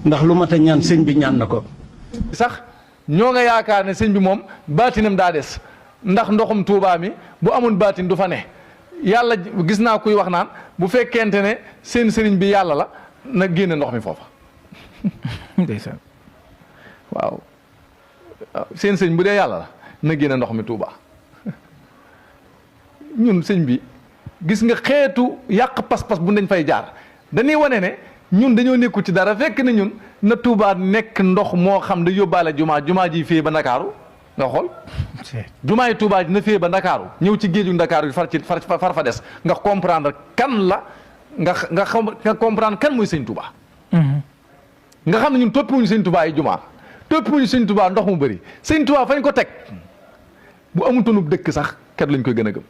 ndax lu mat a ñaan sëñ bi ñaan na ko. sax ñoo nga yaakaar ne sëñ bi moom baatinam daa des ndax ndoxum Tuubaa mi bu amul baatin du fa ne yàlla gis naa kuy wax naan bu fekkente ne seen sëriñ bi yàlla la na génne ndox mi foofa. ndeysaan waaw seen sëñ bu dee yàlla la na génne ndox mi Tuubaa ñun sëñ bi gis nga xeetu yàq pas-pas bu dañ fay jaar dañuy wane ne ñun dañoo nekkul ci dara fekk ne ñun na Tuubaa nekk ndox moo xam da yóbbaale jumaa ji fii ba Ndakaaru nga xool jumaa yi Tuubaa ji na fii ba Ndakaaru ñëw ci géeju Ndakaaru yi far fa des nga comprendre kan la nga comprendre kan mooy sëñ Tuubaa nga xam ne ñun toppiwuñu sëñ Tuubaa yi jumaa toppiwuñu sëñ Tuubaa ndox mu bëri sëñ Tuubaa fañ ko teg bu amutoonub dëkk sax kat lañ koy gën a gëm